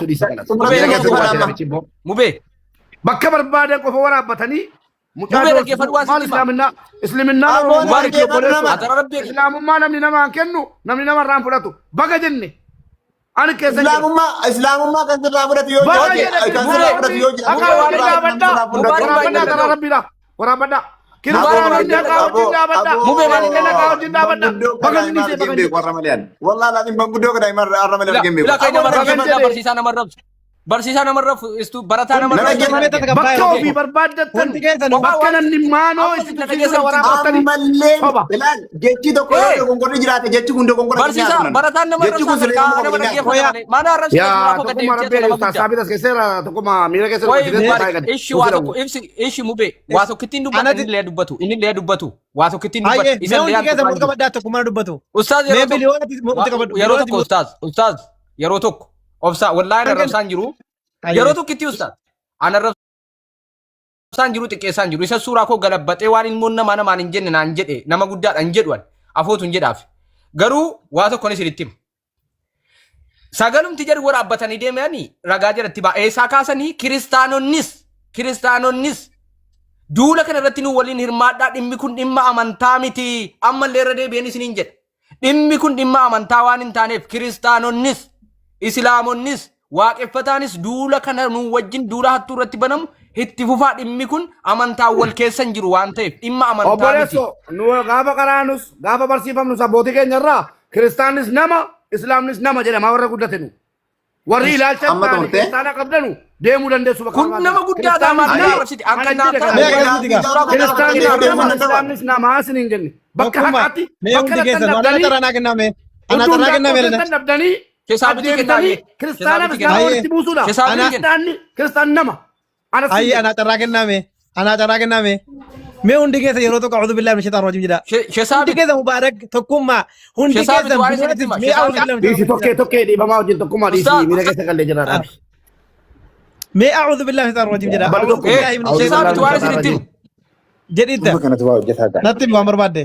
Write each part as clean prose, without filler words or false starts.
Dhiisa kanas. Mubee Miira yeroo keessa tokko gubaatee amma. namichi immoo. Mubee. Bakka barbaadan qofa waraabbatanii mucaa Mubee doorsisuu. dhaggeeffadhu waan Maal sitti hima. islaaminaa? Isliminnaa Aboo Oromoo Mubaarik miti dhaggeeffadhu obboleessoo. nama. Atara rabbi. Islaamummaa namni namaan kennu namni namarraa hin fudhatu. Baga jenne. Ani keessa jira. Islaamummaa kan sirraa fudhatu yoo Baga jiraate jedhe kan sirraa fudhatu kiristaanonni yoo jiraate haqaa Mubee wajjin waan dhaabadhaa. sirraa Mubaarik fudhatu. baay'ee Waraabadhaa karaa dhaga'u. rabbiidha. Waraabadhaa. Mubaarik Kiristaanonni baay'ee haqaa dhaga'u. wajjin dhaabadhaa. Mubee maal Pheenxeen haqaa wajjin dhaabadhaa. Manguddoo Baga kana inni himaa ishee argeen baga beeku jedhe. har'a malee ani. Wallaahi laatiin manguddoo kana himaa har'a malee Ila argeen beeku. ila kan Aboo nama Baga rabsu jedhe. ila barsiisaa nama rabsu. Barsiisaa nama rabsu istu barataa nama Nama rabsu. jedhe. Bakka ofii barbaaddattan Hundi keessan Kophaa bakka waan namni maanoo amma itti isin tuffisuudha dhageessan waraabbattanii Ammallee soba. ilaal jechi tokko yoo Eh dogongorri jiraate jechi kun dogongora keenya barsiisaa haasofnan. barataan nama Jechi kun rabsaa siree sadarkaa nama nama keenya dhaggeeffata malee. Maana arrabsita Yaa suuraa koo tokkummaa gaddeebitee rabbii nama ustaas guddaa. Saabit as keesseera tokkummaa miira keessa Way dubbachitee Mubaarik taa'ee gadi. ishi waa tokko ibsi ishi mubee waa tokkittiin dubbata Anati inni illee dubbatu inni illee dubbatu waa tokkittiin dubbata Hayyee isa mee illee hundi keessan tuqaa murti jiru. qabadhaa tokko mana dubbatu. Ustaaz Mee yeroo tokko biliyoonatti murti qabadhu. yeroo Biliyoonatti tokko ustaaz ustaaz yeroo tokko obsaa wallaahi Kan kenna. arrabsaan jiru yeroo Hayyee. tokkitti ustaaz an arrabsaan jiru xiqqeessaan jiru isa suuraa koo galabbaxee waan ilmoon namaa namaan hin jenne naan jedhe nama guddaadha hin jedhu ani afootu hin jedhaaf garuu waa tokko isinitti hima. Sagalumti jedhu waraabbatanii deemanii ragaa jalatti ba'a. Eessaa kaasanii kiristaanonnis kiristaanonnis duula kana irratti nu waliin hirmaadhaa dhimmi kun dhimma amantaa miti ammallee irra deebi'een isiniin jedha. Dhimmi kun dhimma amantaa waan hin taaneef kiristaanonnis islaamonnis waaqeffataanis duula kana nu wajjin duula hattuu irratti banamu itti fufaa dhimmi kun amantaan wal keessa hin jiru waan ta'eef dhimma amantaa miti. Obboleesso nu gaafa qaraanus gaafa barsiifamnus abbootii keenya irraa kiristaannis nama islaamnis nama jedhama warra guddate nu. Warri ilaalcha hin Amma taane xumurtee? kiristaana qabdanu deemuu dandeessu bakka Kun nama barbaaddan. guddaa maal Kiristaannis na nama arrabsiti ana akka naa jedhe ta'a Mee kana. akkas miti gaa. suuraa koo Kiristaannis galabbatee nama naa islaamnis nama isiniin jenne. Bakka Tokkummaa haqaatti mee bakka hundi lattan keessan anaa dhabdanii carraa naa kennaa mee. Anaa utuu carraa kennaa hundaaqqoo mee lana. keessan dhabdanii Shesaabitii kennaa addeemtanii ayyee. kiristaanaaf Shesaabitii islaama kennaa. Hayyee. walitti buusuudha. Shesaabitii Ana kenna. Kiristaanni kiristaan nama. Anas Hayyee hin jedhe. anaa carraa kennaa mee. Anaa carraa kennaa mee. Mee hundi keessa yeroo tokko a'uudhu billahi min shaitaan rajiim jedha. Hundi Shesaabit keessa mubaarak tokkummaa. Hundi Shesaabit keessa waan isinitti biliyoonatti hima. mee a'uudhu Shesaabit billahi min Dhiisi shaitaan tokkee rajiim jedha. tokkee dhiifamaa wajjin tokkummaa dhiisi Ustaaz miira keessa gallee jira dhaabi. Mee a'uudhu billahi min shaitaan rajiim jedha. Bal A'uudhu tokkummaa. eh billahi min A'uudhu shaitaan billahi Shesaabit min waan shaitaan isinitti rajiim. hima. jedhitta. Amma kanatu waa hojjetaa ga'a. Natti himi waan barbaadde.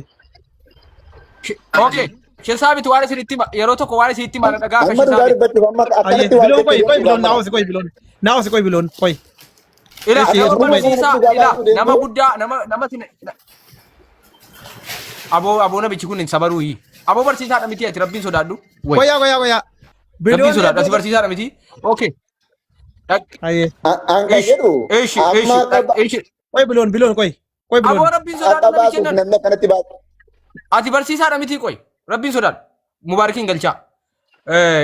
Okay. Shesaabit waan isinitti hima. Yeroo tokko waan isinitti hima na dhagaa akka Amma dhugaa Shesaabit. dubbachuuf amma Hayyee akkanatti waan biloon qoy jettee qoy dhugaa biloon amma. naawsi qoy biloon naawsi qoy biloon qoy. Ila Eessi nama yeroo Amma qoy. barsiisaa kanatti dhugaa ila baasuu nama deemtu guddaa nama nama sin aboo aboo namichi kun hin sabaruu hii. Aboo barsiisaadha miti ati rabbiin sodaadhu. Way. Qoyaa qoyaa qoyaa. Rabbiin Biloon sodaadhu ati barsiisaadha miti. Okay. Hayyee an kan Ishi jedhu ishi amma ishi akka ishi. qoy biloon biloon qoy qoy Aboo biloon. rabbiin akka sodaadhu namichi baasuuf jennan. namni akkanatti baasu. Ati barsiisaadha miti qoy. Rabbiin sodaadhu. Mubaarakiin galchaa.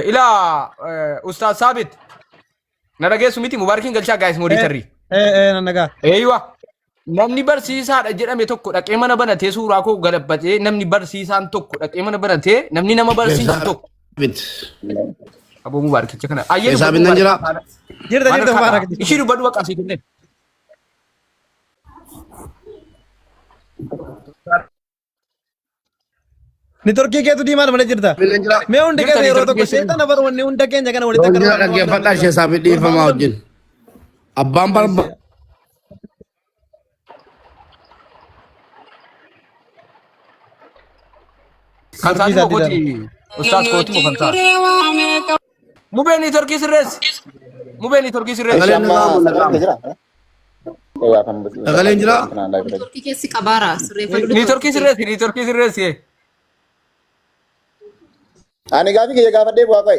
Ilaa Ustaaz Saabit na dhageessu miti mubaarakiin galchaa gaayis Eh mooditarrii. eh eh nan dhagaa. Eeywa. Namni barsiisaadha jedhame tokko dhaqee mana banatee suuraa koo galabbatee namni barsiisaan tokko dhaqee mana banatee namni nama barsiisu tokko. Bit. Aboo mubaarakicha kana. Ayyee Keessaa dubbadhu binnan jira. mubaarakicha. Jirta Waan jirta harkaa mubaarak. dhaha. Ishii dubbadhu bakka asii kenneen. Nitorkii keetu diimaan malee jirta. Binnan jira. Mee hundi Jirta keessa yeroo nitorkii tokko keessa. sheexana bar wanni hunda keenya kana walitti Yoon akka jira nu dhaggeeffadhaa ishee saafii dhiifamaa wajjin. Abbaan barbaadu. Kan Nitorkii isaati isaa moo diidaa. kooti? Ustaaz kooti moo kan isaati? Mubee nitorkii sirreessi. Mubee nitorkii sirreessi. Ishi Sagaleen amma dhaga'amu sagaleen dhaga'amu. jira. Eewaa kan Sagaleen jira. Nitorkii keessi qabaara sirreeffadhu Nitorkii nitorkii kee. sirreessi nitorkii sirreessi. Ani gaafii kiyya gaafadhee bu'aa qoy.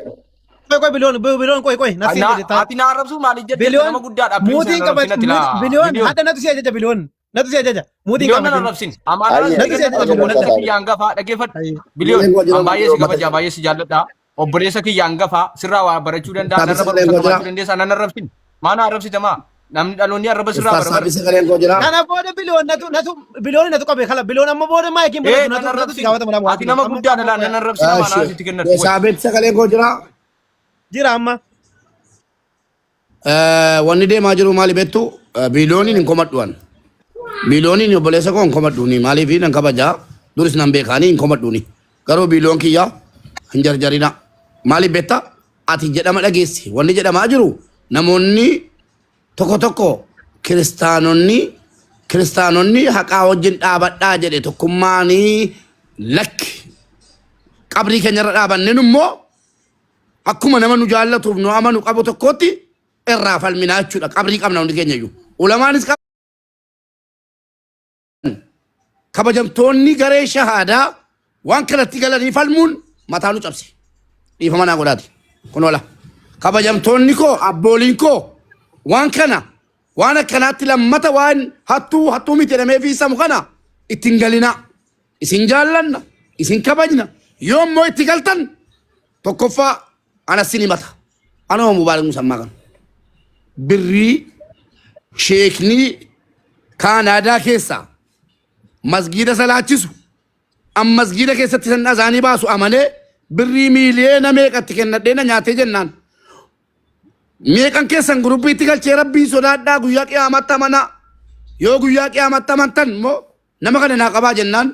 Qoy qoy biloon biloon qoy qoy nafsi jedhe taa. Ati na arrabsuu maaliif jettee Biloon nama guddaadha. Please muutiin na qabat arrabsin ati laa. biloon Biliyoon. hadha natu si ajaja biloon natu si ajaja muutiin Biliyoon nan qabatin. arrabsin. Amaanaa Ayyee si Natu si kennatti ajaja obboleessa ayyee kiyya hangafaa dhaggeeffadhu. Ayyee. Biliyoon Sagaleen koo jira an baay'ee si kabaja mata. baay'ee si jaalladha. Obboleessa kiyya hangafaa sirraa waa barachuu danda'a. Saafii Narra sagaleen barumsa koo jira. qabaachuu dandeessa. Nan arrabsin. Maana arrabsita maa? Namni dhaloonni arraba sirraa Ustaaz bara bara. saafii sagaleen koo jira. Kana booda biloon natu natu biloon natu qabe kala biloon amma booda maayikiin Ee fudhatu nan natu natu si arrabsin. gaafata malaa Ati nama amma guddaadha laa nan arrabsin amaanaa sitti kennadhu. Way. Saabet sagaleen koo jira. jira amma. Wanni deemaa jiru maali beektu biiliyooniin hin komadhu an. Biiliyooniin obboleessa koo hin komadhuuni maaliif nan kabajaa duris nan beekaanii hin komadhuuni. Garuu biiliyoon kiyya hin jarjarina. Maaliif beekta ati jedhama dhageessi wanni jedhamaa jiru namoonni tokko tokko kiristaanonni kiristaanonni haqaa wajjin dhaabadhaa jedhe tokkummaanii lakki qabrii keenyarra dhaabanneen immoo Akkuma nama nu jaallatuuf nu amanu qabu tokkootti irraa falminaa jechuudha. Qabrii qabna hundi keenya iyyuu. Ulamaanis qaban. Kabajamtoonni garee shahaadaa waan kanatti galanii falmuun mataa nu cabse. Dhiifama naa godhaati. Kun oola. Kabajamtoonni koo abbooliin koo waan kana waan akkanaatti lammata waan hattuu hattuu miti jedhamee fiisamu kana ittiin galinaa. Isin jaallanna, isin kabajna. Yoo immoo itti galtan tokkoffaa anas sin himata. Anuma Mubaarak Musammaa kana. Birrii sheeknii Kaanaadaa keessaa masgiida salaachisu an masgiida keessatti san azaanii baasu amanee birrii miiliyoona meeqatti kennadhee na nyaatee jennaan. Meeqan keessan guruppiitti galchee rabbiin sodaadhaa guyyaa qiyaamatti amanaa. Yoo guyyaa qiyaamatti amantan immoo nama kana naa qabaa jennaan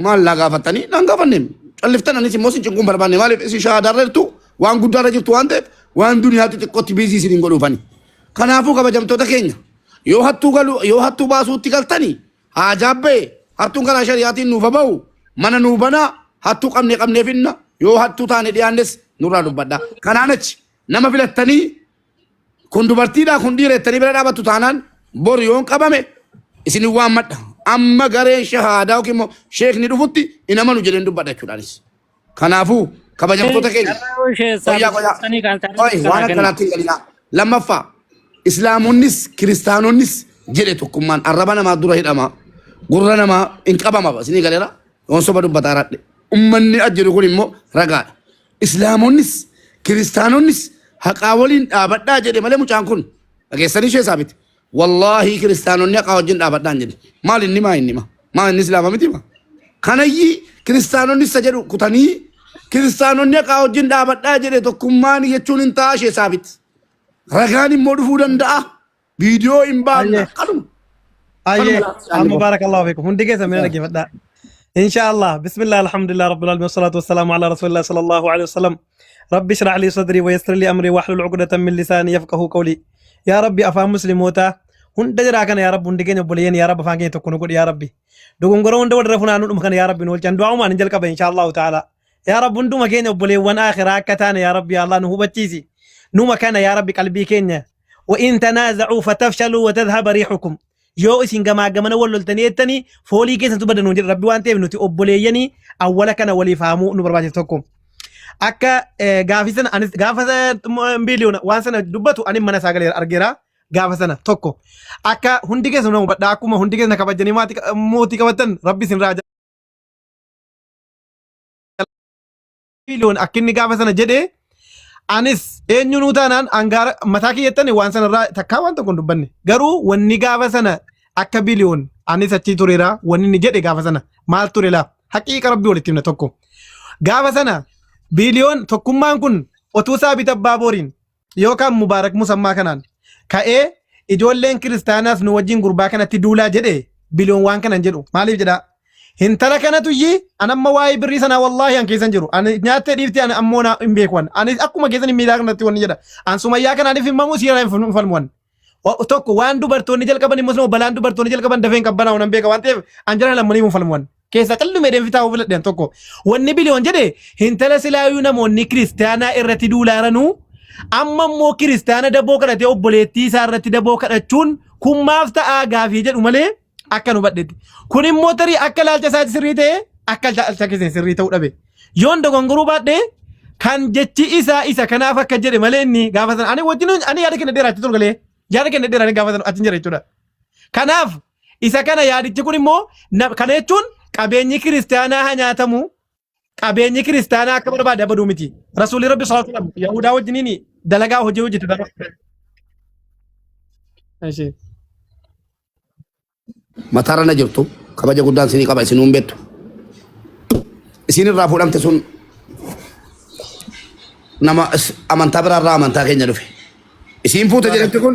maal naa gaafattanii naan gaafanne calliftan anis immoo isin cinquun barbaanne maaliif isin shahaadaarra jirtu waan guddaarra jirtu waan ta'eef waan duniyaa xixiqqootti biizii isin hin godhuufani. Kanaafuu kabajamtoota keenya yoo hattuu galu yoo hattuu baasuutti galtanii haa jaabbee hattuun karaa shari'aatiin nuuf haa bahu mana nuu banaa hattuu qabne qabnee finna yoo hattuu taane dhiyaannes nurraa dubbadha. Kanaan achi nama filattanii kun dubartiidhaa kun dhiira jettanii bira dhaabattu taanaan bor yoon qabame isin waammadha. Amma gareen shahaadaa yookiin immoo sheekni dhufutti hin amanu jedheen dubbadha jechuudhaanis. Kanaafuu kabajamtoota keenya qoyyaa qoyyaa qoy waan akkanaatti hin galinaa. Lammaffaa islaamonnis kiristaanonnis jedhe tokkummaan arraba namaa dura hidhama gurra namaa hin qabama isinii galeera yoon soba dubbataa radhe. Ummanni as jiru kun immoo ragaadha. Islaamonnis kiristaanonnis haqaa waliin dhaabadhaa jedhe malee mucaan kun dhageessanii ishee isaa miti. Wallaahi kiristaanonni haqaa wajjin dhaabadhaa hin jedhe. Maal inni maa inni maa maa inni islaama miti maa. Kanayyi kiristaanonni isa jedhu kutanii kiristaanonni haqaa wajjin dhaabadhaa jedhe tokkummaan jechuun hin ta'a ishee isaa miti. Ragaan immoo dhufuu danda'a. Viidiyoo hin baafna. Ayyee. Kanuma. Ayyee. Kanuma. Amma barakallahu fiikum. Hundi keessa mina dhaggeeffadhaa. Insha Allah. Bismillah, alhamdulillah, rabbil alamin, wassalatu wassalamu ala rasulillah sallallahu alaihi wasallam. Rabbi ishrah li sadri wa yassir li amri wahlul 'uqdatan min lisani yafqahu qawli. Yaa Rabbi afaan muslimootaa hunda jiraa kana yaa Rabbi hundi keenya obboleeyyan yaa Rabbi afaan keenya tokko nu godhi yaa Rabbi. Dogongora hunda walirra funaanuu dhuma kana yaa Rabbi nu oolchan du'aa hin jalqaba insha Allahu ta'ala. Yaa Rabbi hunduma keenya obboleewwan akhiraa akka taane yaa Rabbi yaa Allah nu hubachiisi. Numa kana yaa Rabbi qalbii keenya وإن تنازعوا فتفشلوا وتذهب ريحكم yoo isin gamaa gamana wal loltanii jettanii foolii keessantu bada nuun jedhe rabbi waan ta'eef nuti obboleeyyanii awwala kana waliif haamuu nu barbaachisa tokko. Akka gaafii sana anis gaafa biliyoona waan sana dubbatu ani mana isaa galee argeera gaafa sana tokko. Akka hundi keessan nama hubadhaa akkuma hundi keessan kabajanii mootii qabattan rabbi isin raa biliyoon akka inni gaafa sana jedhe anis eenyunuu taanaan angaara mataa kiyyattan waan sanarraa takkaa waan tokko hin dubbanne garuu wanni gaafa sana akka biliyoon anis achi tureera wanni inni jedhe gaafa sana maal ture laa haqiiqa rabbii walitti himna tokko gaafa sana biliyoon tokkummaan kun otuu saabit abbaa booriin yookaan mubaarak musammaa kanaan ka'ee ijoolleen kiristaanaas nu wajjin gurbaa kanatti duulaa jedhe biliyoon waan kanan jedhu maaliif jedhaa hintala kanatu iyyii an amma waa'ee birrii sanaa wallaahi an keessan jiru ani nyaattee dhiifte ani ammoo na hin beeku an ani akkuma keessan hin miidhaa kanatti wanni jedha an sumayyaa kanaaniif hin mamu siira hin falmu an tokko waan dubartoonni jalqaban immoo balaan dubartoonni jalqaban dafee hin qabbanaa'u nan beeka waan ta'eef an jara lammanii hin falmu an keessa callume deemfi taa'uu filadhe an tokko wanni biliyoon jedhe hintala silaayuu namoonni kiristaanaa irratti duulaaranuu amma immoo kiristaana daboo kadhatee obboleettii isaa irratti daboo kadhachuun kun maaf ta'aa gaafii jedhu malee akka nu hubadhetti. Kun immoo tarii akka ilaalcha isaatti sirrii ta'e akka ilaalcha keessan sirrii ta'uu dhabe. Yoon dogongoruu baadhe kan jechi isaa isa kanaaf akka jedhe malee inni gaafa sana ani wajjin ani yaada kenna dheeraa achi tolgalee yaada kenna dheeraa ani gaafa sana achi hin jira jechuudha. Kanaaf isa kana yaadichi kun immoo kana jechuun qabeenyi kiristaanaa haa nyaatamu qabeenyi kiristaanaa akka barbaade abaduu miti. Rasuulli Rabbi sallallahu alaihi wasallam Yahudaa wajjiniin dalagaa hojii hojjete. Ishee. Mataarra na jirtu kabaja guddaan isinii qaba isinuu hin beektu. Isin irraa fuudhamte sun nama amantaa biraarraa amantaa keenya dhufe. Isiin fuute jedhamti kun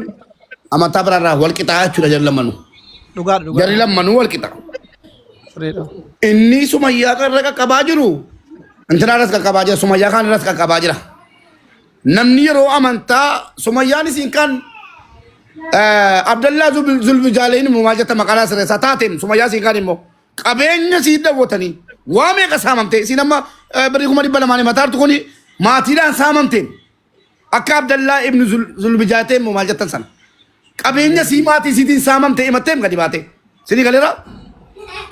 amantaa biraarraa wal qixaa jechuudha jarri lammanuu. Dhugaadha dhugaadha. Jarri lammanuu wal qixa. Sirriidha. Inni sumayyaa kan irra qaqqabaa jiru intinaa irras qaqqabaa jira sumayyaa kaan irras qaqqabaa jira. Namni yeroo amantaa sumayyaan isin kan Abdallaa Zulbijaalein immoo maal jetta maqaa sirreessaa taateen sumayyaa isin kan immoo qabeenya sii dawwatanii waa meeqa saamamte isin amma birrii 200,000 himataa jirtu kuni Maatiidhaan saamamteen akka Abdallaa ibn Zulbijaatee immoo maal jettan sana. Qabeenya sii maatii isiitiin saamamte himatteem gadi baate. Sinii galeera?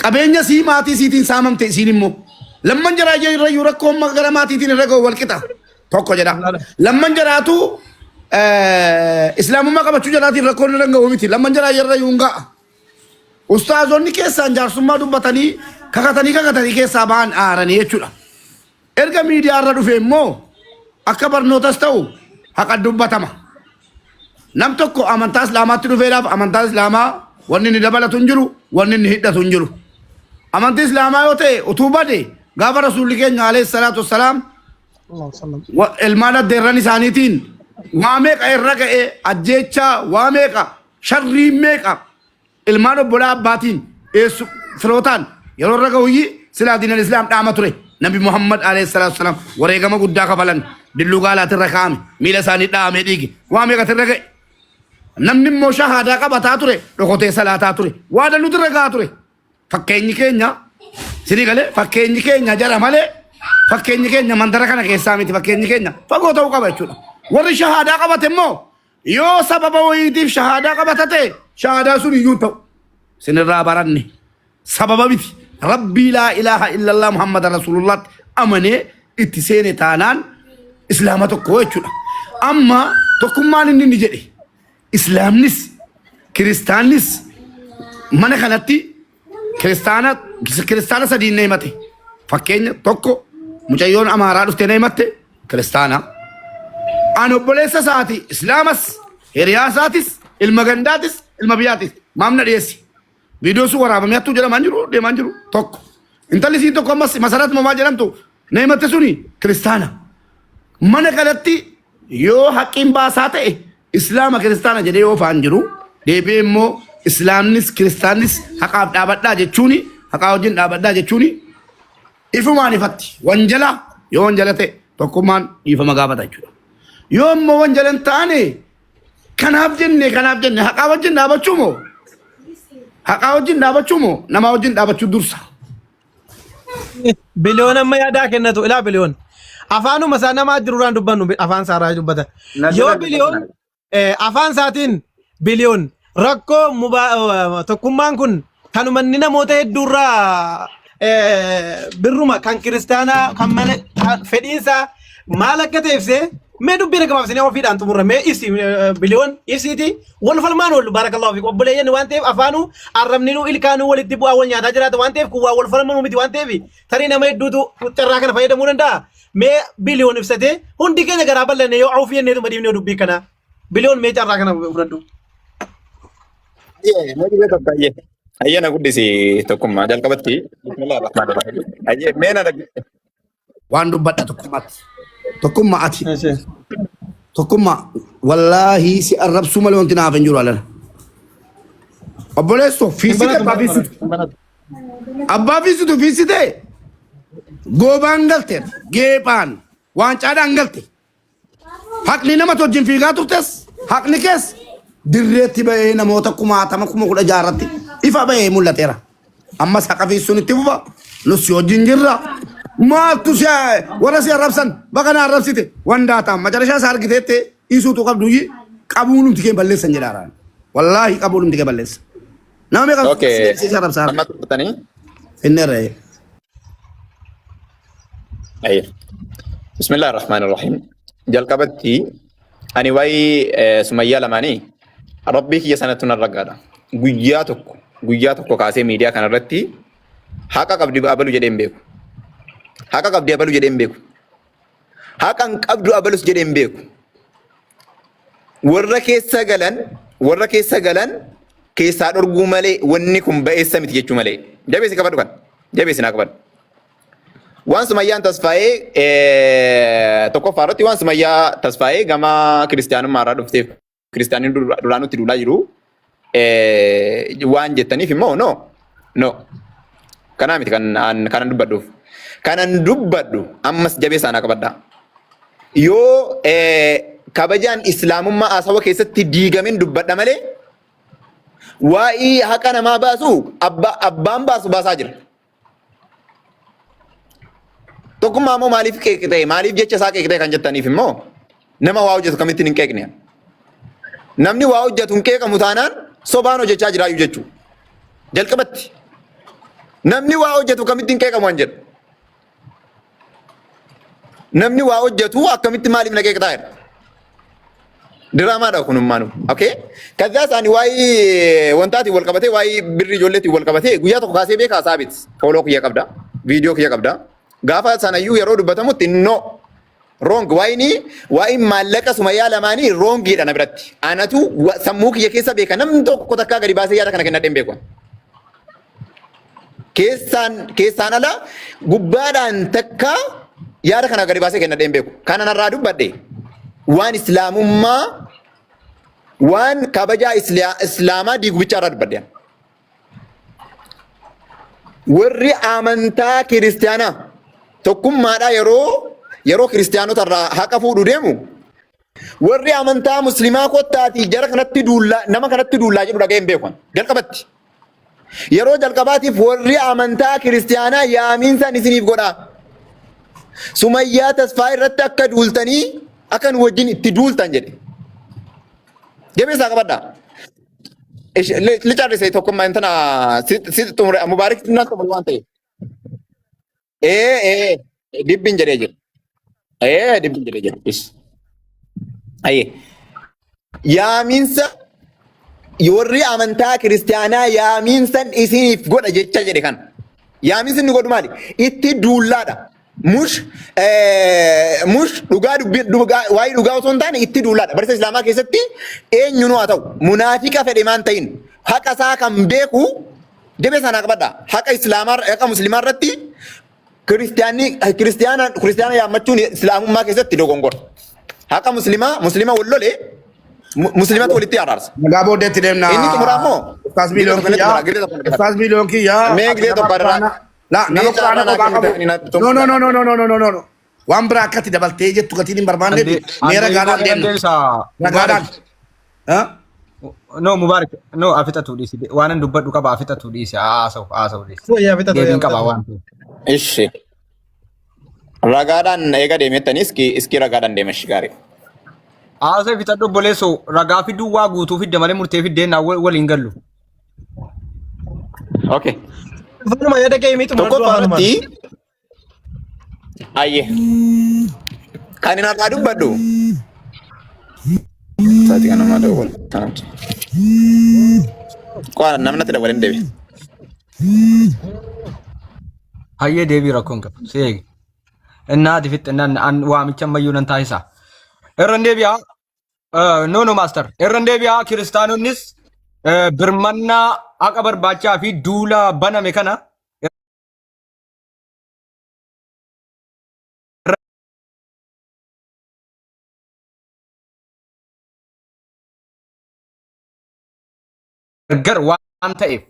Qabeenya sii maatii isiitiin saamamte isiin immoo. Lamman jaraa irrayyuu rakkoon gara maatiitiin irra ga'u wal qixa. Tokko jedha. Lamman jaraatu islaamummaa qabachuu jaraatiin rakkoon irra ga'u miti. Lamman jaraa irrayyuu hin ga'a. Ustaazonni keessaan jaarsummaa dubbatanii kakatanii kakatanii keessaa ba'an aaranii jechuudha. Erga miidiyaa irra dhufe immoo akka barnootas ta'u haqa dubbatama. Nam tokko amantaa islaamaatti dhufeedhaaf amantaa islaamaa wanni inni dabalatu hin jiru, wanni inni hidhatu hin jiru. Amantii islaamaa yoo ta'e utuu bade gaafa rasuulli keenya alayhi salaatu wassalaam ilmaan addeerran isaaniitiin waa meeqa irra ga'e ajjeechaa waa meeqa sharrii meeqa ilmaan obbolaa abbaatiin eessu firootaan yeroo irra ga'uyyi silaa diinal islaam dhaama ture nabi muhammad alayhi salaatu wassalaam wareegama guddaa kafalan dilluu gaalaatirra kaa'ame miila isaanii dhaamee dhiige waa meeqatirra ga'e namni immoo shahaadaa qabataa ture dhokotee salaataa ture waa danuutirra ga'aa ture Fakkeenyi keenya sinii galee fakkeenyi keenya jara malee fakkeenyi keenya mandara kana keessaa miti fakkeenyi keenya fagoo ta'uu qaba jechuudha. Warri shahaadaa qabate immoo yoo sababa wayiitiif shahaadaa qabata ta'e shahaadaa sun iyyuu hin ta'u. Sinirraa baranne sababa miti. Rabbii laa ilaaha illallah Muhammad Rasulullaatti amanee itti seene taanaan islaama tokko jechuudha. Amma tokkummaan inni ni jedhe Islaamnis kiristaannis mana kanatti kiristaana kiristaana sadiin na himate. Fakkeenya tokko mucayyoon Amaaraa dhuftee na himatte kiristaana. Ani obboleessa isaati Islaamas hiriyaa isaatis ilma gandaatis ilma biyyaatis maam na dhiyeessi. Viidiyoo sun waraabamee hattuu jedhamaa hin jiru deemaa hin jiru tokko. Intalli isiin tokko ammas masarat mamaa jedhamtu na himatte suni kiristaana. Mana kanatti yoo haqqiin baasaa ta'e islaama kiristaana jedhee yoo faan jiru deebi'ee immoo islaamnis kiristaannis haqaaf dhaabadhaa jechuuni haqaa wajjin dhaabadhaa jechuuni ifumaan ifatti wanjala yoo wanjala ta'e tokkummaan dhiifama gaafata jechuudha. Yoo immoo wanjala hin taane kanaaf jenne kanaaf jenne haqaa wajjin dhaabachuu moo haqaa wajjin dhaabachuu moo namaa wajjin dhaabachuu dursa. Biliyoon amma yaadaa kennatu ilaa biliyoon. Afaanuma isaa namaa jirurraan dubbannu afaan isaa irraa dubbata. Yoo biliyoon afaan isaatiin biliyoon rakkoo tokkummaan kun kanuma inni namoota hedduurraa birruma kan kiristaanaa kan mana kan fedhiinsaa maal akka ta'e ibsee mee dubbii gabaabsinee ofiidhaan xumurra mee ibsi biliyoon ibsiiti wal falmaan oollu baarakallahu fiik obboleeyyan waan ta'eef afaanuu arrabninuu ilkaanuu walitti bu'aa wal nyaataa jiraata waan ta'eef kun waa wal falmanuu miti waan ta'eef tarii nama hedduutu carraa kana fayyadamuu danda'a mee biliyoon ibsatee hundi keenya garaa bal'anne yoo awfii jenneetuma dhiibnee dubbii kana biliyoon mee carraa kana fudhadhu. Ayyee, mee dhibee tokko ayyee. Ayyee na guddisi tokkummaa jalqabatti. Bismillah ar-Rahmaan ar-Rahiim. Ayyee mee na dhag. Waan dubbadha tokkummaatti. Tokkummaa ati. Tokkummaa wallaahi si arrabsuu malee wanti naaf hin jiru alana. Obboleessoo fiisite abbaa fiisitu. Abbaa fiisitu fiisite goobaan galte geephaan waancaadhaan galte. Haqni nama wajjin fiigaa turtes haqni kees dirreetti ba'ee namoota kumaatama 16,000 irratti ifa ba'ee mul'ateera. Ammas haqa fiisuun itti fufa. Nus si wajjin jirra. Maaltu si warra si arrabsan baga na arrabsite wandaa ta'an macarashaa isaa argiteette dhiisuutu qabduyyi qabuu numti kee balleessan jedhaaraan. Wallaahi qabuu numti kee balleessa. Nama meeqa Okay. si arrabsaa? Amma turtanii. Finneerra. Ayyee. Bismillah ar-Rahmaan ar-Rahiim. Jalqabatti ani waa'ee Sumayyaa lamaanii Rabbii kiyya sanatti nan raggaadha. Guyyaa tokko guyyaa tokko kaasee miidiyaa kanarratti haqa qabdi abalu jedhee hin beeku. Haqa qabdi abalu jedhee hin beeku. Haqa hin qabdu abalus jedhee hin beeku. Warra keessa galan warra keessa galan keessaa dhorguu malee wanni kun ba'eessa miti jechuu malee. Jabeessi qabadhu kan. Jabeessi naa qabadhu. Waan Sumayyaan Tasfaayee tokkoffaa irratti waan Sumayyaa Tasfaayee gama kiristiyaanummaa irraa dhufteef kiristiyaanni duraan nutti duulaa jiru waan jettaniif immoo no no kanaa miti kan kanan dubbadhuuf. Kanan dubbadhu ammas jabeessaa naa qabadhaa. Yoo kabajaan islaamummaa haasawa keessatti diigamin dubbadha malee waa'ee haqa namaa baasu abbaan baasu baasaa jira. Tokkummaa immoo maaliif qeeqxee maaliif jecha isaa qeeqxee kan jettaniif immoo nama waa hojjetu kamittiin hin qeeqne. Namni waa hojjetu hin qeeqamu taanaan sobaan hojjechaa jiraayyuu jechuudha. Jalqabatti namni waa hojjetu kamitti hin qeeqamu an jedhu. Namni waa hojjetu akkamitti maaliif na qeeqxaa jedha. Diraamaadha kun ummaanu. Okay? Kazaa isaanii waa'ee wantaatiin wal qabatee waa'ee birrii ijoolleetiin wal qabatee guyyaa tokko kaasee beekaa saabit. Fooloo kiyya qabda. Viidiyoo kiyya qabda. Gaafa sanayyuu yeroo dubbatamutti no. Wrong. Waa'ini waa'in maallaqa sumayyaa lamaanii wrongiidha na biratti. Anatu sammuu kiyya keessa beeka namni tokko takkaa gadi baasee yaada kana kennadheen beeku. Keessaan keessaan ala gubbaadhaan takka yaada kana gadi baasee kennadheen beeku. Kana narraa dubbadhe waan islaamummaa waan kabajaa islaamaa diigu bichaa irraa dubbadhe. Warri amantaa kiristaanaa tokkummaadhaa yeroo yeroo kiristaanota irraa haqa fuudhu deemu warri amantaa muslimaa kottaatii jara kanatti duullaa nama kanatti duullaa jedhu dhaga'ee hin beeku. Jalqabatti. Yeroo jalqabaatiif warri amantaa kiristaanaa yaamiinsan isiniif godhaa. Sumayyaa Tasfaa irratti akka duultanii akka nu wajjin itti duultan jedhe. Jabeessaa qabadhaa. Licarrise tokkummaa intana si xumure Mubaarik na xumure waan ta'eef. Ee ee dibbin jedhee jira. Ee dibbin jedhee jira. Is. Ayyee. Yaamiinsa warri amantaa kiristaanaa yaamiinsan isiniif godha jecha jedhe kana. Yaamiinsi inni godhu maali? Itti duullaadha. Mush mush dhugaa dubbii dhugaa waa'ee dhugaa osoo hin taane itti duulaadha. Barsiisa Islaamaa keessatti eenyunuu haa ta'u munaafiqa fedhe maan ta'in haqa isaa kan beeku jabee sanaa qabadha. Haqa Islaamaa haqa Muslimaa irratti kiristiyaanni kiristiyaana kiristiyaana yaammachuun Islaamummaa keessatti dogongora. Haqa Muslimaa Muslima wal lole Muslimatu walitti araarsa. Nagaa booddeetti deemna. Inni xumuraa immoo Ustaas gidee Miiliyoon tokko natti kiyyaa. xumura gidee tokko natti Ustaas Miiliyoon kiyyaa. Mee Ati gidee nama tokko irraa quraana. La mee nama quraana carraa naa kophaa qabu. kennitanii natti No no xumura. no no no no no no no. Waan biraa akkatti dabaltee jettu gatiin hin barbaanneef Ande mee ande ragaadhaan baay'ee deemna. deebisa Ragaadhaan. Mubaarak. Ha? No Mubaarak no afixatu dhiisi waanan dubbadhu qaba afixatu dhiisi haasa'u haasa'u dhiisi. Yaa fixatu yaa Deebiin qaba fixatu. waan ta'eef. Ishi. Ragaadhaan eega deemettanii iski iski ragaadhaan deema ishi gaarii. Haasa'u fixadhu obboleessoo ragaa fiduu waa guutuu fidde malee murtee fiddee naa waliin gallu. Okay. Afaanuma yaada kee himii xumuradhu Tokkoffaa afaanumaan. irratti ayyee kan hin har'aa dubbadhu. Sa'aatii kana namaa dawwal. Qo'aan namni natti dawwal hin deebi. Hayyee deebii rakkoon qabu. Si eegi. Innaa ati fixxe innaan an waamicha ammayyuu nan taasisa. Irra hin deebi'aa. No no master. Irra hin deebi'aa kiristaanonnis birmannaa haqa barbaachaa fi duula baname kana gargar waan ta'eef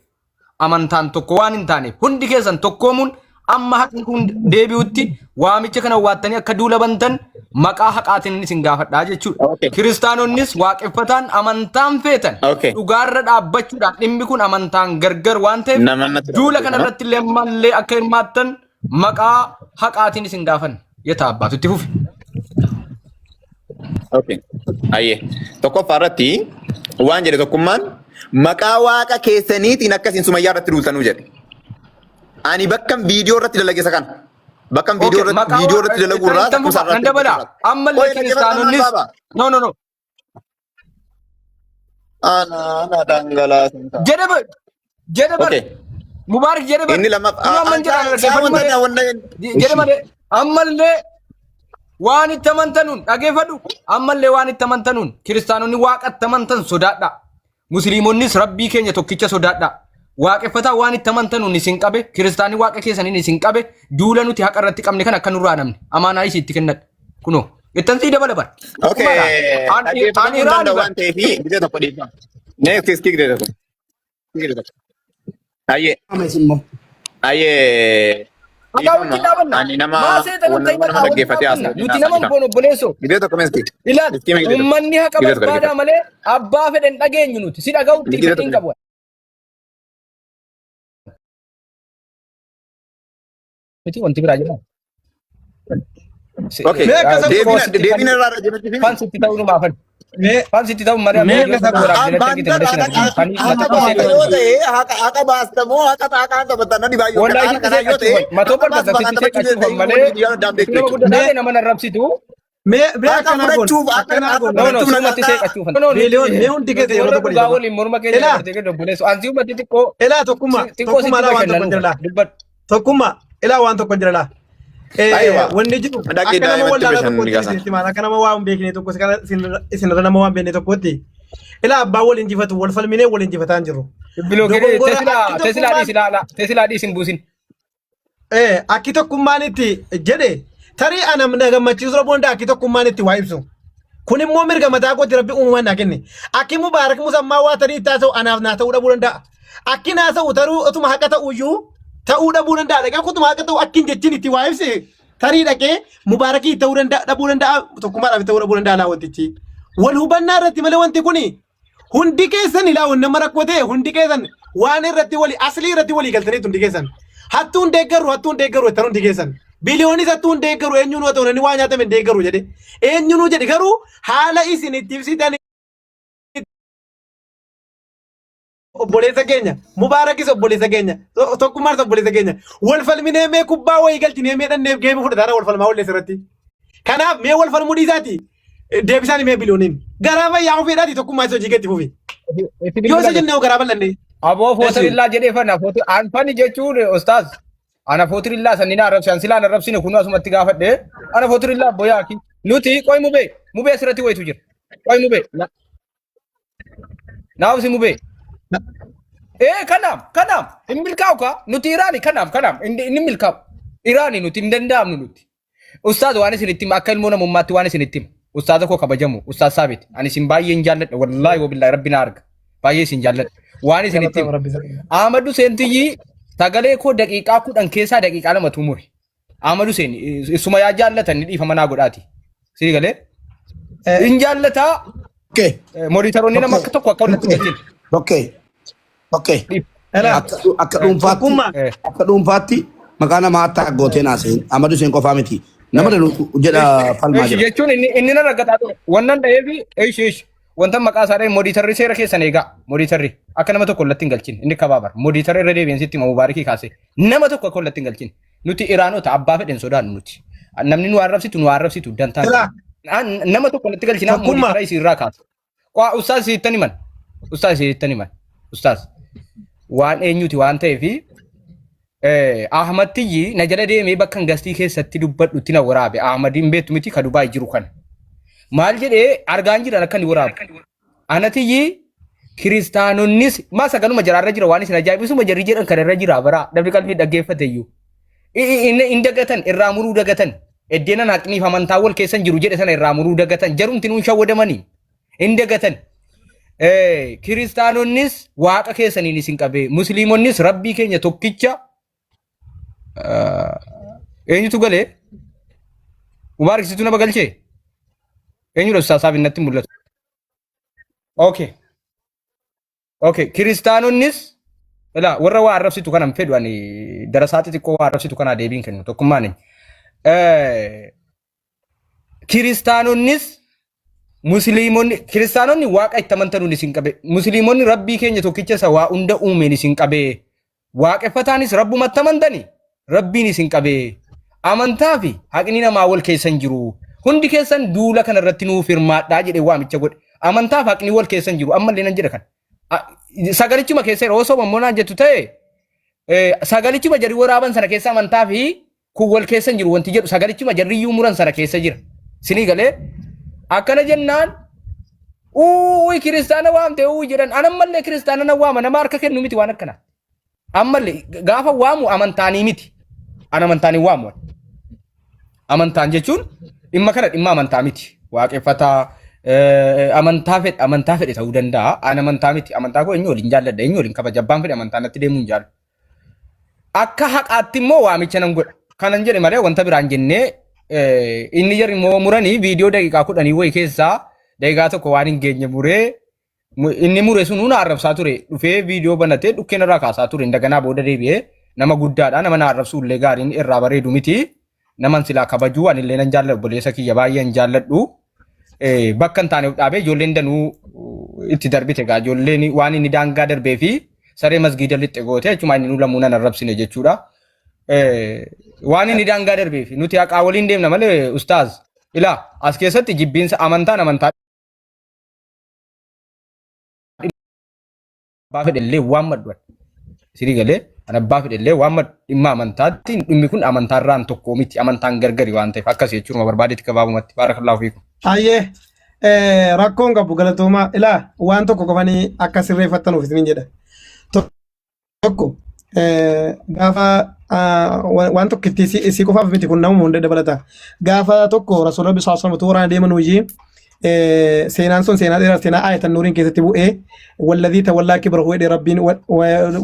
amantaan tokko waan hin taaneef hundi keessan tokkoomuun amma haqni kun deebi'utti waamicha kana waattanii akka duula bantan maqaa haqaatiin isin gaafadhaa jechuudha. Okay. Kiristaanonnis waaqeffataan amantaan feetan Okay. dhugaarra dhaabbachuudhaan dhimmi kun amantaan gargar waan ta'eef Nama natti duula dabalatee kana kana. irratti illee ammallee akka hirmaattan maqaa haqaatiin isin gaafanna. Yetaa abbaatu itti fufi. Okay. Ayyee. Tokkoffaa irratti waan jedhe tokkummaan maqaa waaqa keessaniitiin akkasiin sumayyaa irratti duultanuu jedhe. Ani bakkan viidiyoo irratti dalage isa kana. Bakkan viidiyoo Okay, irratti maqaa viidiyoo irratti dalaguu irraa ittan lakkoofsa fufa nan irratti dabala. Ammallee Qoy dhaggeeffadhaa kiristaanonnis baaba. no no no Ana ana dhangalaasan ta'a. jedhe bar jedhe bar Okay. Mubaarak jedhe bar Inni lammaffaa kun amman jedhaan dhaggeeffadhu malee wanta jedhe malee ammallee waan itti amantanuun dhaggeeffadhu ammallee waan itti amantanuun kiristaanonni waaqatti amantan sodaadha musliimonnis rabbii keenya tokkicha sodaadha waaqeffataa waan itti amantanuun isin qabe kiristaanni waaqa keessaniin isin qabe duula nuti haqa irratti qabne kan akka nurraa namne amaanaa isii itti kennadha kunoo ittan sii dabala bar Okay. tokkummaadha ani Dhaggeeffatamuu hin Iraani danda'u bar waan ta'eef gizee tokko dhiifama. Nee kiskii gizee tokko. Gizee tokko. Ayyee. Amees immoo. Ayyee. Maqaa wajjin dhaabanna. Ani nama Maa seexan nama ta'e nama maqaa wajjin dhaggeeffatee dhaabbanna. haasa'u Nuti nama hin goonu obboleessoo. Gizee tokko meesqii. Ilaal Iskii mee gizee tokko. uummanni haqa Gizee tokko barbaadaa dhaggeeffadhu. malee abbaa fedhe hin dhageenyu nuti. Si dhaga'utti Gizee fedhii hin tokko. qabu. Miti wanti biraa jedhamu. Okay. Mee akka isa Deebiin tokko deebiin irraa jedhatti himi. Fan sitti ta'uu numaaf fan. Mee Fan sitti ta'uu malee mee amma akka viidiyoo isa tokko waraabdee natti argite malee sin argine. Fanii Haqa mata baasta xiqqoo yoo ta'e haqa baasta moo haqa xaaqaan taphatta nani baay'ee Wallahi haala sitti kanaa yoo ta'e seeqachuufan. Matoo haqa baasta barbaada baqaan sitti taphachuu seeqachuufan dandeenya malee wanni biyya addaan beektu nama jechuudha. guddaa mee taate nama narrabsitu. mee mee Haqa akkanaa goon fudhachuuf akka akkanaa haqa goon No, no, fudhachuuf na sumatti gargaara. seeqachuufan. No, no, Biliyoon nuti mee hundi nuti keessa yeroo warra tokko dhugaa dhiifama. waliin morma keenya Ilaa dabartee gadi obboleessu. Ansi ummatti xiqqoo ilaa tokkummaa xiqqoo tokkummaa sitti ilaa waan tokko jira bashannanuu laa dubbadhu. tokkummaa ilaa waan tokko jira laa. Aywa. Wanni jiru Dhaqii akka nama daa'imatti wallaalaa bashannanni tokkotti gaasan. isinitti maal akka nama waa hin beekne tokko isinirra nama waan beekne tokkotti ilaa abbaa wal injifatu wal falminee wal injifataa hin jirru. Bilookeree Dogongora tesilaa akki tesilaa tokkummaan dhiisi laala tesilaa dhiisi hin buusin. Akki tokkummaan itti jedhe tarii ana na gammachiisuu dhabuu danda'a akki tokkummaan itti waa ibsu. Kun immoo mirga mataa kootti rabbi uumamaan naa kenne. Akki Mubaarak Musammaa waa tarii itti haasa'u anaaf naa ta'uu dhabuu danda'a. Akki naa ta'u taruu otuma haqa ta'u iyyuu ta'uu dhabuu danda'a. Dhaqee akkuma haqa ta'u akki hin jechin itti waa ibse tarii dhaqee Mubaarakii ta'uu danda'a dhabuu danda'a tokkummaadhaaf ta'uu dhabuu danda'a laa wantichi. Wal hubannaa irratti malee wanti kuni hundi keessan ilaa waan nama rakkoo ta'e hundi keessan waan irratti walii aslii irratti walii galtaniitu hundi keessan. Hattuun deeggaru hattuun deeggaru jettan hundi keessan. Biliyoonis hattuun deeggaru eenyuun haa ta'u namni waa nyaatame hin deeggaru jedhe. Eenyuun jedhe garuu haala isin itti ibsitan obboleessa keenya Mubaarakis obboleessa keenya tokkummaas obboleessa keenya wal falminee mee kubbaa wayii galchinee mee dhanneef geemii fudhataara wal falmaa walleessa irratti. Kanaaf mee wal falmuu dhiisaati deebisaan mee biliyooniin garaa fayyaa ofiidhaati tokkummaa isa hojii keetti fufi. Yoo isa jennee garaa bal'annee. Aboo Eshi. footirillaa jedhee fana footi an fani jechuun ustaaz ana footirillaa sanni na arrabse an silaa na arrabsine kunuu asumatti gaafadhe ana footirillaa boyaaki nuti qoy mubee mubee asirratti wayitu jira qoy mubee naaf si mubee ee kanaaf kanaaf hin milkaa'u kaa nuti Iraani kanaaf kanaaf inni milkaa'u Iraani nuti hin danda'amnu nuti Ustaaz waan isin itti hima akka ilmoo namummaatti waan isin itti hima. Ustaaza koo kabajamu Ustaaz Saabit ani isin baay'een jaalladha wallaahi wabillaahi rabbi na arga baay'ee isin jaalladha waan isin itti hima. Ahmad Hussein Tiyyi sagalee koo daqiiqaa 10 keessaa daqiiqaa 2tu mure. Ahmad Hussein isuma yaa jaallatan ni dhiifama naa godhaati. Sii galee hin jaallataa Okay. moditaroonni nama akka tokko akka walitti galchin. Okay. Okay. Elaa Akka dhuunfaatti tokkummaa akka dhuunfaatti maqaa namaa hatta gootee naaseen Ahmad Hussein qofaa miti. Nama danuutu jedha falmaa Eeshi jira. jechuun inni na raggataa ture. Wannan dha'eefi eeshi eeshi. Wanta maqaa isaa dha'e modiitarri seera keessan eegaa. Modiitarri akka nama tokko ollatti hin galchin. Inni kabaabar. Modiitarri irra deebi'een sitti hima Mubaarikii kaasee. Nama tokko akka ollatti hin galchin. Nuti Iraanota abbaa fedhen sodaannu nuti. Namni nu arrabsitu nu arrabsitu dantaan Elaa qabna. Nama tokko ollatti galchinaa tokkummaa modiitara isii irraa kaasa. Qaa ustaaz siittan himan. Ustaaz siittan himan. Ustaaz waan eenyuti waan ta'eefi Ahmad Tiyyi na jala deemee bakka gastii keessatti dubbadhutti na waraabe. Ahmad hin beektu miti ka Dubaay jiru kana. Maal jedhee argaan jiran akka inni waraabu. Ana Tiyyi kiristaanonnis maa sagaluma jaraarra jira waan isin ajaa'ibsuma jarri jedhan kanarra jira bara namni qalbii dhaggeeffate iyyuu. Inni dagatan irraa muruu dagatan eddeenan haqniif amantaa wal keessan jiru jedhe sana irraa muruu dagatan jarumti nuun shawwadamanii. Hin dagatan. Kiristaanonnis waaqa keessaniin isin qabee, musliimonnis rabbii keenya tokkicha eenyutu galee? Mubaarak situ nama galchee? Eenyudha ustaas Saabin natti mul'atu. Okay. Okay. Kiristaanonnis ilaa warra waa arrabsitu kana hin fedhu ani darasaa xixiqqoo waa arrabsitu kanaa deebiin kennu tokkummaan eenyu. Kiristaanonnis musliimonni kiristaanonni waaqa itti amantanuun isin qabe musliimonni rabbii keenya tokkicha isa waa hunda uumeen isin qabe waaqeffataanis rabbumatti amantani rabbiin isin qabe amantaa fi haqni namaa wal keessa hin jiru hundi keessan duula kana irratti nuuf hirmaadhaa jedhee waamicha godhe amantaa fi haqni wal keessa hin jiru ammallee nan jedha kana sagalichuma keessa yeroo osoo mammoonaan jettu ta'e sagalichuma jarri waraaban sana keessa amantaa fi kun wal keessa hin jiru wanti jedhu sagalichuma jarriyyuu muran sana keessa jira. Sinii galee akkana jennaan uuyi kiristaana waamte uuyi jedhan anammallee kiristaana nan waama nama harka kennu miti waan akkana. Ammallee gaafa waamu amantaanii miti. An amantaanii waamu. Amantaan jechuun dhimma kana dhimma amantaa miti. Waaqeffataa amantaa fedhe amantaa fedhe ta'uu danda'a. An amantaa miti. Amantaa koo eenyu waliin jaalladha eenyu waliin kabaja abbaan fedhe amantaa natti deemuu hin jaallu. Akka haqaatti immoo waamicha nan godha. Kanan jedhe malee wanta biraan jennee inni jarri immoo muranii viidiyoo daqiiqaa 10 wayii keessaa daqiiqaa 1 waan hin geenye muree inni mure sun na arrabsaa ture dhufee viidiyoo banatee dhukkeen irraa kaasaa ture indaganaa booda deebi'ee nama guddaadha nama na arrabsuu illee gaariin irraa bareedu miti. Naman silaa kabajuu anillee nan jaalladhu obboleessa kiyya baay'ee hin jaalladhu. Bakka hin taane of dhaabee ijoolleen danuu itti darbite egaa ijoolleen waan inni daangaa darbee fi saree masgiida lixxe goote jechuudha inni nu lamuu nan arrabsine jechuudha. Waan inni daangaa darbee fi nuti haqaa waliin deemna malee ustaaz ilaa as keessatti jibbiinsa amantaan amantaa abbaa fedhe illee waan maddu isinii galee an abbaa fedhe illee waan maddu dhimma amantaatti dhimmi kun amantaarraan tokko miti amantaan gargari waan ta'eef akkas jechuun barbaadetti gabaabumatti baarakallaahu fiikum. Ayyee rakkoon qabu galatoomaa ilaa waan tokko qofanii akka sirreeffattanuuf isiniin jedha. Tokko gaafa waan tokko itti isii qofaaf miti kun namuma hunda dabalata. Gaafa tokko Rasuulli Rabbi sallallahu alaihi wasallam utuu waraana deeman hojii seenaan sun seenaa dheeraa seenaa aayatan nuuriin keessatti bu'ee walladhii tawallaa kibrahu jedhee Rabbiin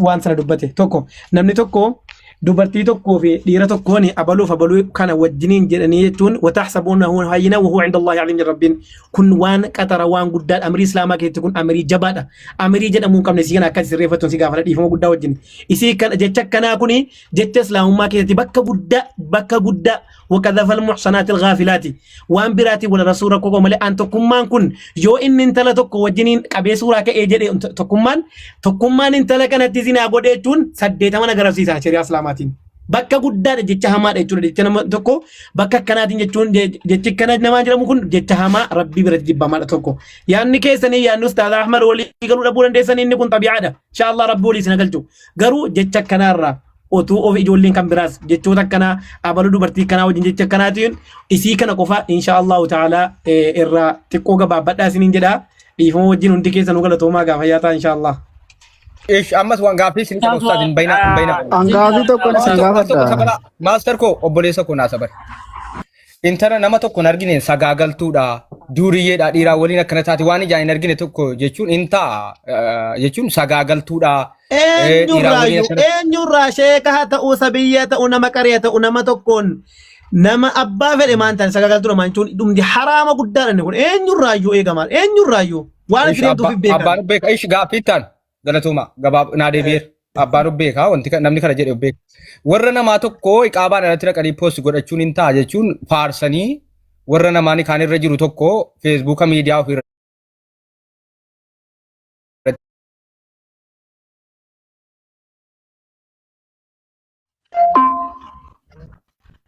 waan sana dubbate. Tokko namni tokko dubartii tokkoo fi dhiira tokkoon abaluuf abaluu kana wajjiniin jedhanii jechuun watahsabuunahu hayyina wahuwa inda Allahi aziim jedha Rabbiin. Kun waan qaxara waan guddaadha. Amirii Islaamaa keessatti kun amirii jabaadha. Amirii jedhamuu hin qabne isii kana akka sirreeffattuun si gaafadha dhiifama guddaa wajjin. Isii kana jecha akkanaa kuni jecha Islaamummaa keessatti bakka guddaa bakka guddaa waqadhafal muhsanaatil ghaafilaati. Waan biraatiin wal rasuu rakkoo qabu malee an tokkummaan kun yoo inni intala tokko wajjiniin qabee suuraa ka'ee jedhe tokkummaan tokkummaan intala kanatti zinaa godhe jechuun saddeetama na garafsiisa shari'aa Islaamaatiin. Bakka guddaadha jecha hamaadha jechuudha. Jecha nama tokko bakka akkanaatiin jechuun jechi akkana namaa jedhamu kun jecha hamaa rabbii biratti jibbamaadha tokko. Yaanni keessanii yaanni Ustaaz Ahmad walii galuu dhabuu dandeessanii inni kun xabi'aadha. Inshaa Allah rabbi walii isin galchu. Garuu jecha akkanaarraa otuu of ijoolleen kan biraas jechoota akkanaa abaluu dubartii kanaa wajjin jecha akkanaatiin isii kana qofa inshaa Allahu ta'ala irraa xiqqoo gabaabbadhaa isiniin jedha. Dhiifama wajjin hundi keessanuu galatoomaa gaafa yaataa inshaa Allah. Ish ammas waan gaaffii isin qabu ustaaz hin bayina hin bayina. An gaafii tokkon Waan isin tokko waan tokko gaafadha. sabala maaster koo obboleessa koo naa sabari. Intala nama tokko hin argine sagaagaltuudha duuriyyeedha dhiiraa waliin akkana taate waan ijaan hin argine tokko jechuun hin ta'a jechuun sagaagaltuudha dhiiraa waliin Eenyurraayyuu akkana eenyurraa sheeka haa ta'uu sabiyya haa ta'uu nama qaree haa ta'uu nama tokkoon nama abbaa fedhe maan ta'an sagaagaltuu namaan jechuun dhumdi haraama guddaadha inni kun eenyurraayyuu eegamaa eenyurraayyuu waan itti Ish deemtuuf hin beekan. abbaan beeka ish gaaffii ittaan galatooma gabaab naa deebi'eera. Abbaan of beeka wanti namni kana jedhe of beeka. Warra namaa tokko iqaabaan alatti dhaqanii poost godhachuun hin ta'a jechuun faarsanii warra namaan kaan irra jiru tokko feesbuuka miidiyaa ofii irratti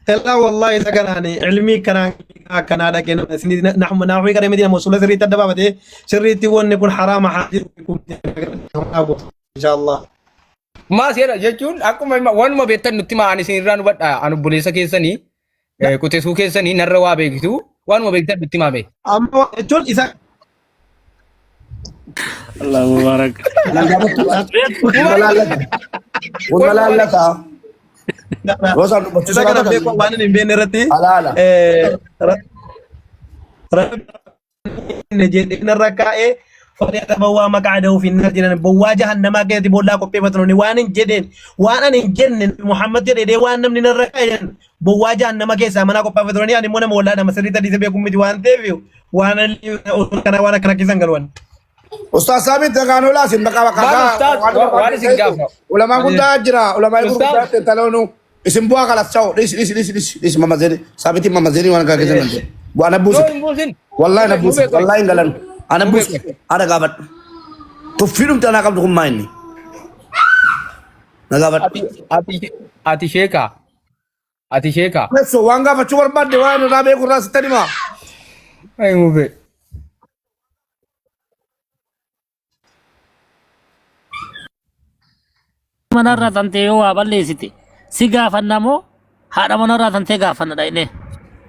Elaa wallahi isa kanaan ilmii kanaan akkanaa dhaqee nama isin naxuma naaxuu qaree miti nama usula sirriitti adda baafatee sirriitti wanni kun haraama haa jiru inshallah. Maas jedha jechuun akkuma wanuma beektan nutti maa ani isin irraa hubadha an obboleessa keessanii quxisuu keessanii narra waa beektu waanuma beektan nutti maa beek. Amma jechuun isa Allah mubarak. Kun malaallata. Kun malaallata. Yoo isaan dubbachuu isa kana sodaatan beeku waan hin beekne irratti halaala. Rabbi jedhee narra kaa'ee falyatabawwaa maqaadahu finnar jedhan bowwaa jahannamaa keessatti boollaa qopheeffatan waan hin jedheen waan ani hin jenne Muhammad jedhee waan namni narra kaa'e jedhan bowwaa jahannama keessaa manaa qopheeffatanii ani immoo nama wallaa nama sirriitti hadiisa beeku miti waan ta'eef waan kana waan akkana keessan galuwan. Ustaaz Saabit dhagaan olaa isin bakka bakka Maal ustaaz waan isin gaafa. Ulamaan guddaa jira. Ulamaan Ustaaz. gurguddaa taloonu isin bu'aa kalas ta'u dhis dhis dhis dhis dhis mamazeni Saabitiin mamazeni waan kana keessa galte. Bu'aa na buuse. Yoo hin buusin. Wallahi na Mubee buuse. qoy. Wallahi hin galan. Ana Mubee buuse. qoy. Ana gaafadhu. Tuffii dhumte anaa qabdu kun maa inni? Na gaafadhu. Ati ati ati sheekaa. Ati sheekaa. Resso waan gaafachuu barbaadde waan irraa beeku irraa sitti himaa. Ay mubee. Manarraa tantee yoo waa balleessite si gaafanna moo haadha manarraa tantee gaafanna dhaqne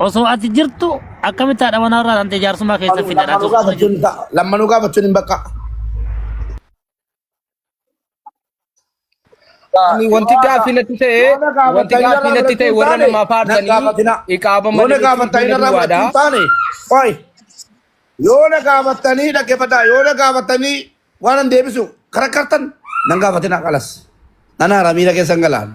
osoo ati jirtu akkamitti haadha manarraa tantee jaarsummaa keessa fidadha Lammanuu gaafachuun hin ta'a. Lammanuu gaafachuun hin bakka. Ani wanti gaaffii natti ta'e Yoo na wanti gaafattan gaaffii irraa natti ta'e fudhachuu hin warra taane namaa nan faarsanii gaafatina. iqaaba Yoo na malee jechuun gaafattan diina irraa duwwaadha. fudhachuu hin taane oi yoo na gaafattanii dhaggeeffadhaa yoo na gaafattanii waan an deebisu karakkartan nan gaafatina kalas. Nan haara miira keessan galaan.